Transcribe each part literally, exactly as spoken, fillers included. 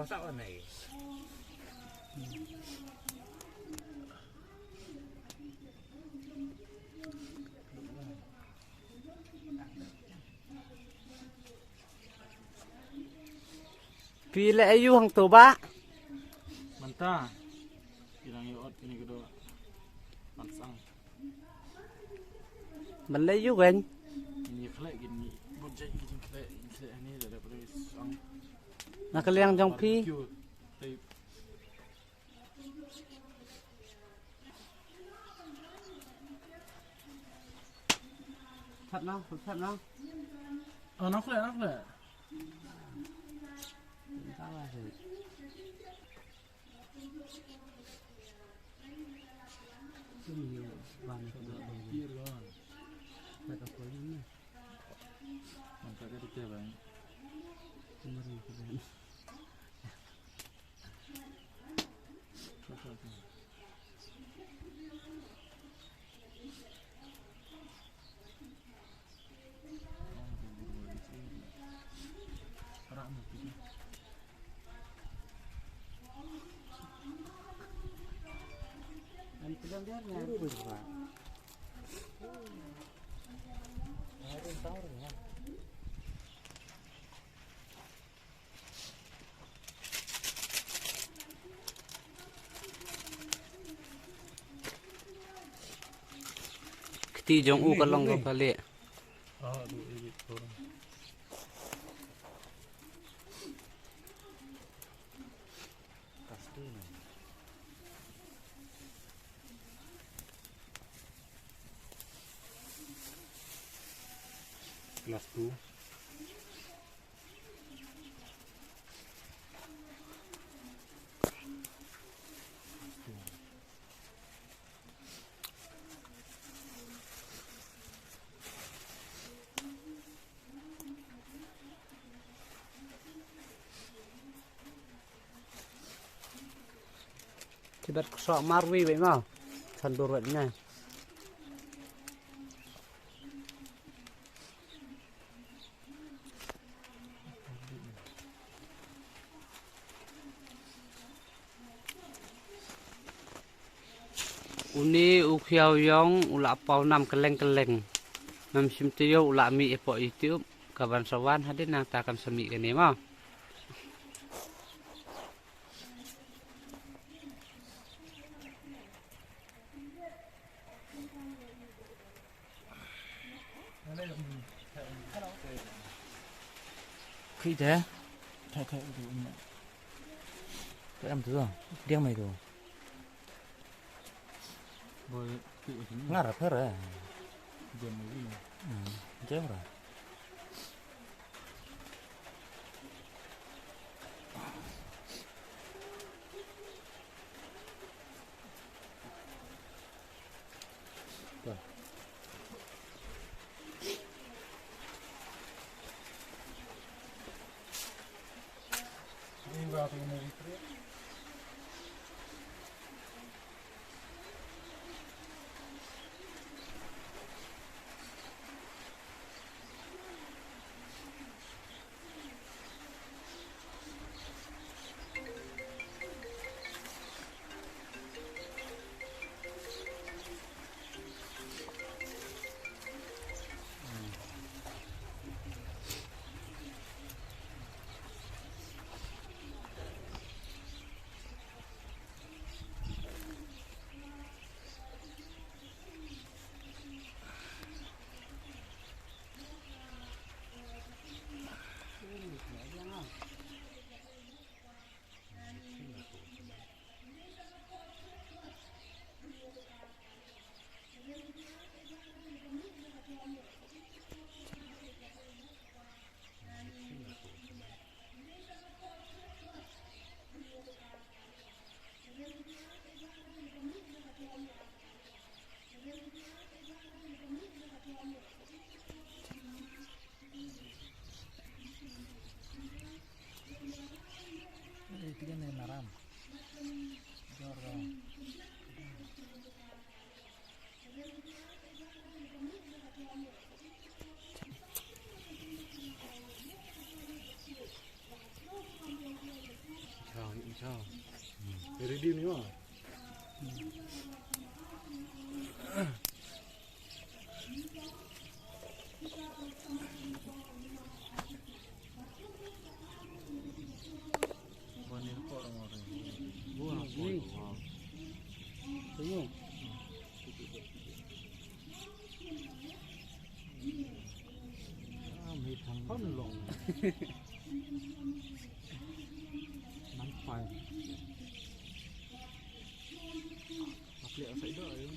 Phi leh aïu hangto bah? Mynta ki dang ïoh ot kine ki doh. Ban sang. Ban leh aïu kein? Kine khleh kine bun jait ki jingkhleh, khleh hangne da da pule sang. Na ka liang jong phi. Barbecue type. Thep noh, thep noh. Ơ, nok leh, nok leh. Kti jong u ka long ka pale. Class two. Te bad ksoh marwei wei ma. Chan dur wet ne. Une u khiaw ïong u la paw nam kylleng kylleng. Nam shim te ïoh u la mih ïa poh YouTube. Ka ban sa wan hadien nangta kan sa mih kane ma. Khi te. Khai khai tu. Ka em tu. Diang mai tu. Boy, khi. Ngar pher eh. Diang mai. Hmm, diang ra. Ready ni ma. Tengok. Ah, mei thang pam long. Nang pai. Aple asai do ayo.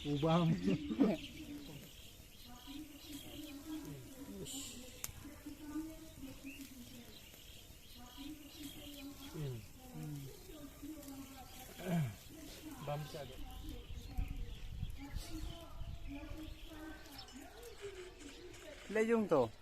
Ubam. Bam sa do. Le jung to.